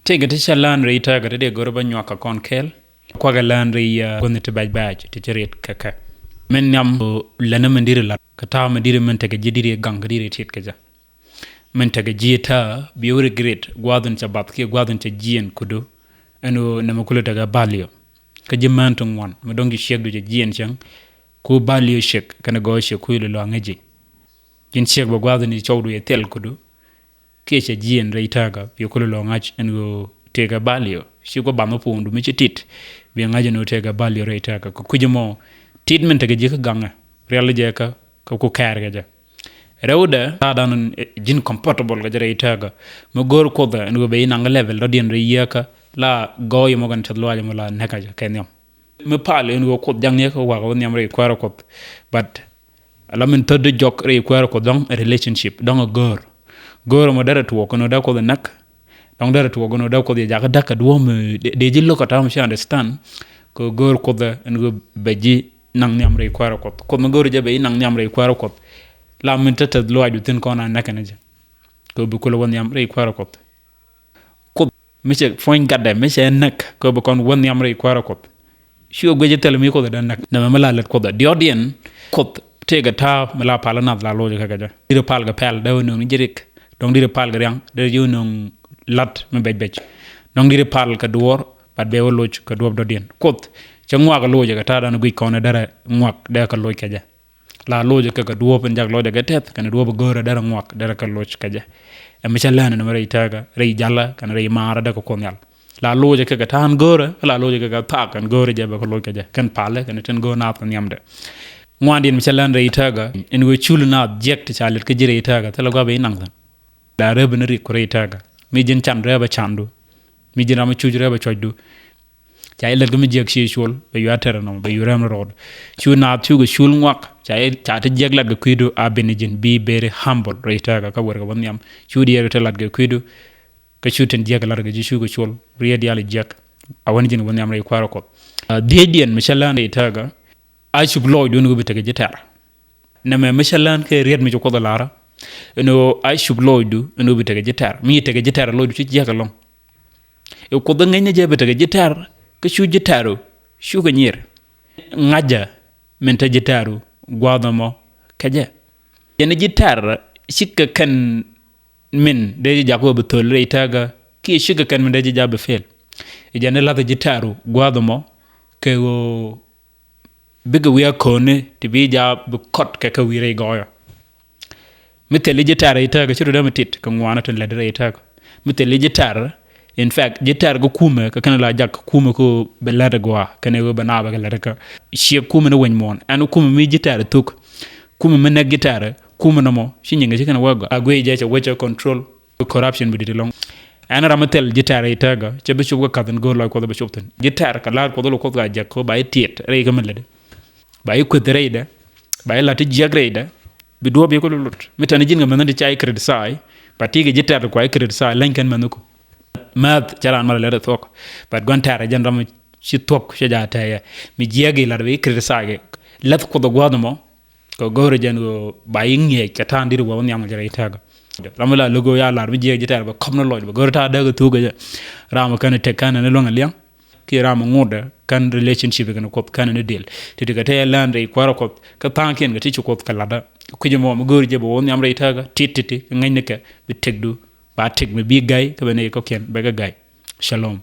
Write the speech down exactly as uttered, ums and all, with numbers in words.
Tëëkɛ ti cä lään rɛy tääkä ti dee go̱r bä nyuak kɛ kɔn kɛɛl. Kuakɛ lään rɛy, uh, gua̱thni ti bɛc bɛc ti cä riet kɛ kɛ. Min nhiam länä min diri lat kɛ ta̱a̱ min diri min tekɛ ji̱ diri gaŋ kɛ diri tiet kɛ jɛ. Min tekɛ ji̱ ta̱a̱ bi wä regret gua̱thni cɛ bath kiɛ gua̱thni cɛ jiɛn kudu. Ɛn ɣöö nɛmɛ kulɛ tekɛ value. Kä ji̱ mään ti ŋuan mi dɔ̱ŋ ji̱ ciekdu cɛ jiɛn cäŋ. Ku value ciek kɛnɛ gɔɔy ciek ku ilɛ lɔ aŋäci. Ji̱n ciek bɛ gua̱thni cɔwdu yɛ thil kudu. Kiɛ cɛ jiɛn rɛy tääkä bi kulɛ lɔ ŋa̱c ɛn ɣöö tëëkɛ value. Ci gua̱ bath mi puɔ̱ŋdu mi ci tit bi ŋa̱c ɛn ɣöö tëëkɛ value rɛy tääkä. Kɛ kui̱c ɛmɔ tit min tekɛ ji̱ kä gaŋɛ rial jɛ kä, kä ku kɛɛr kɛ jɛ. Rɛwdɛ ta̱a̱ dan, eh, ji̱n comfortable kɛ jɛ rɛy tääkä. Mi go̱o̱r Kuoth ɛn ɣöö bɛ yi naŋ level dɔ̱diɛn rɛy yieekä la gɔɔy ɛmɔ kɛn tɛth lɔaac ɛmɔ la näk kɛ jɛ kɛ nhiam. Mi pal ɛn ɣöö Kuoth jaŋ ni kä wakä wä nhiam rɛy kuäärä Kuɔth. But ala min thätdä jɔk rɛy kuäärä Kuɔth dɔ̱ŋ ɛ relationship, dɔ̱ŋ ɛ go̱o̱r. Go̱o̱r ɛmɔ derɛ tuɔɔk kɛn ɣöö dee Kuoth ɛ näk. Dɔ̱ŋ derɛ tuɔɔk kɛn ɣöö dee Kuoth yɛ jakä däk kɛ duɔ̱ɔ̱m, eh, dee, dee ji̱ lo̱k kä ta̱a̱ mi ci understand. Kɛ ɣöö go̱o̱r Kuoth ɛn ɣöö bɛ ji̱ naŋ nhiam rɛy kuäärä Kuɔth. Kuoth mi go̱o̱r jɛ bɛ ji̱ naŋ nhiam rɛy kuäärä Kuɔth. La min te tɛth lɔaacdu thi̱n kɔn a näk kɛn jɛ. Kɛ ɣöö bi kulɛ wä nhiam rɛy kuäärä Kuɔth. Kuoth mi cɛ puɔ̱ny gatdɛ mi cɛ näk kɛ ɣöö bi kɔn wä nhiam rɛy kuäärä Kuɔth. Ci ɣöö guic thilɛ mi Kuoth ɛ dee näk. Nɛmɛ mi la lät Kuoth ɛ diɔ̱ɔ̱kdiɛn. Kuoth tëëkɛ ta̱a̱ mi la pal nath la loc kɛ kɛ jɛ. Diri pal kɛ pɛl dee wä nööŋ ji̱ rik. Dɔ̱ŋ diri pal kɛ riaŋ dee ji̱ wä nööŋ lat mi bɛc bɛc. Dɔ̱ŋ diri pal kɛ duɔ̱ɔ̱r, but bɛ wä loc kɛ duɔ̱ɔ̱p dɔ̱diɛn. Kuoth cɛ ŋuak loc kɛ ta̱a̱ dan guic kɔn ɛ derɛ ŋuak dee kɛ loc kɛ jɛ. La loc kɛ kɛ duɔ̱ɔ̱p in jak lɔcdɛ kɛ tɛth kɛnɛ duɔ̱ɔ̱p go̱o̱rä derɛ ŋuak derɛ kɛ loc kɛ jɛ. Ɛ mi cä lɛn ɛn mi rɛy tɛkä rɛy jalä kɛnɛ rɛy maarä dee kɛ Kuoth Nhial. La loc kɛ kɛ ta̱a̱n go̱o̱rä la loc kɛ kɛ thaak kɛn go̱o̱rä jɛ bɛ kɛ loc kɛ jɛ kɛn palä kɛnɛ tin go̱o̱r naath kɛ nhiamdɛ. Ŋuandiɛn mi cä lɛn rɛy tɛkä in wee cul naath jiɛk ti ca lɛt kä ji̱ rɛy tɛkä thilɛ gua̱a̱ bɛ i̱ naŋ thi̱n. La rɛp in rik rɛy tɛkä mi ji̱n can rɛp ɛ candu. Mi ji̱n ram mi cuc rɛp ɛ cuɔcdu. Ca i̱ lät kä mi jiäk ci cuɔl bɛ yua tɛrɛ nɔmɔ bɛ yua rɛm rɔɔd. Cu naath cukɛ cul ŋuak ca i̱ ca ti jiäk lat kɛ kui̱du a ben i̱ ji̱n bi very humble rɛy tɛkä kä wɛr kɛ wä nhiam. Cu diɛɛr kɛ ti lat kɛ kui̱du. Kä cu tin jiäk lat kɛ ji̱ cukɛ cuɔl riet diaal i̱ jiäk. A wän ji̱n wä nhiam rɛy kua̱r Kuɔth. Dhiecdiɛn mi cä län rɛy tɛkä. A cup lɔcdu ɛn ɣöö bi tekɛ ji̱ tɛ̈r. Nɛmɛ mi cä län kɛ riet mi ci Kuoth ɛ la̱rä. Ɛn ɣöö a cup lɔcdu ɛn ɣöö bi tekɛ ji̱ tɛ̈r. Mi ci tekɛ ji̱ tɛ̈r lɔcdu ci jiäk ɛlɔ̱ŋ. Ɛ Kuoth ɛ ŋäcnɛ jɛ bi tekɛ ji̱ tɛ̈r kä cu ji̱ tɛ̈ru cukɛ nyier. Ŋa̱cä min te ji̱ tɛ̈ru gua̱a̱th ɛmɔ kɛ jɛ. Yɛn ji̱ tɛ̈r cikɛ kɛn min dee ji̱ jak wä bi thöl rɛy tɛ̈kä kiɛ cikɛ kɛn min dee ji̱ jak bi fail. Ɛ jɛn i̱ la̱thɛ ji̱ tɛ̈ru gua̱a̱th ɛmɔ kɛ ɣöö bikɛ wi̱i̱ a ko̱ni ti bi jaak bi kɔt kɛ kɛ wi̱i̱ rɛy gɔɔyɔ. Mi thil i̱ ji̱ tɛ̈r rɛy tɛ̈kä ci rut dee mi tit kɛ ŋuanä tin lɛt rɛy tɛ̈kä. Mi thil i̱ ji̱ tɛ̈r, in fact ji̱ tɛ̈r kɛ kumɛ kɛ kɛn la jak kɛ kumɛ kɛ ɣöö bɛ lɛt gɔaa kɛn ɣöö bɛ naapɛ kɛ lɛt kä. Ciɛ kumɛ ni weny muɔ̱ɔ̱n ɛn kumɛ mi ji̱ tɛ̈r thuk. Kumɛ mi nɛk ji̱ tɛ̈r kumɛ nɔmɔ ci nyiŋɛ ci kɛn wä gɔaa. A guiy jɛ cɛ wecä control. Corruption bi dit lɔŋ. Ɛn ram mi thil ji̱ tɛ̈r rɛy tɛ̈kä cɛ bi cop kä kath in go̱o̱r lɔc Kuɔth bi cop thi̱n. Ji̱ tɛ̈r kɛ la̱r Kuɔth lɔ Kuɔth ka jek kɛ ɣöö ba i̱ tiɛt rɛy kä mi lätdɛ. Ba i̱ kueth rɛydɛ. Ba i̱ la̱t ti jiäk rɛydɛ. Bi duɔ̱ɔ̱p yɛ kɛ lulut mi tɛn ji̱n kɛ mɛnh in ti ca i̱ criticize. Ba ti kɛ ji̱ tɛ̈r kua i̱ criticize leny kɛn mɛnh iku. Määth cɛ raan mɛ lɛ lɛt ɛ thuɔ̱k. But gua̱n tɛ̈r ɛ jɛn ram mi ci thuɔ̱k cɛ ja̱ tɛ̈yɛ mi jiäk i̱ la̱t bi i̱ criticize kɛ. Läth Kuɔth ɛ gua̱a̱th ɛmɔ. Kɛ go̱o̱rɛ jɛn ɣöö ba i̱ ŋiɛc kɛ ta̱a̱n di̱t wä wä nhiam kɛ rɛy tɛ̈kä. Ram mi la lo̱k ɣöö ya lar mi jiɛk ji̱ tɛ̈r bɛ kɔm ni lɔc bɛ go̱o̱rɛ ta̱a̱ däk ɛ thuuk kɛ jɛ. Ram mi kɛn tɛk kɛn ni luäŋ ɛ liɛŋ. Kiɛ ram mi ŋotdɛ kɛn relationship kɛn Kuɔth kɛn ni dil. Ti ti kɛ tɛ̈ län rɛy kuäärä Kuɔth kä tha̱a̱ŋkiɛn kɛ ti ci Kuɔth kɛ latdä. Kui̱c ɛmɔ mi go̱o̱rɛ jɛ bɛ wä nhiam rɛy tɛ̈kä tit tit ti ŋäcnikɛ bi tɛkdu. Ba tɛk mi bi ga̱y kä bɛ ni kɔ̱kiɛn bɛ kɛ ga̱y. Shalom.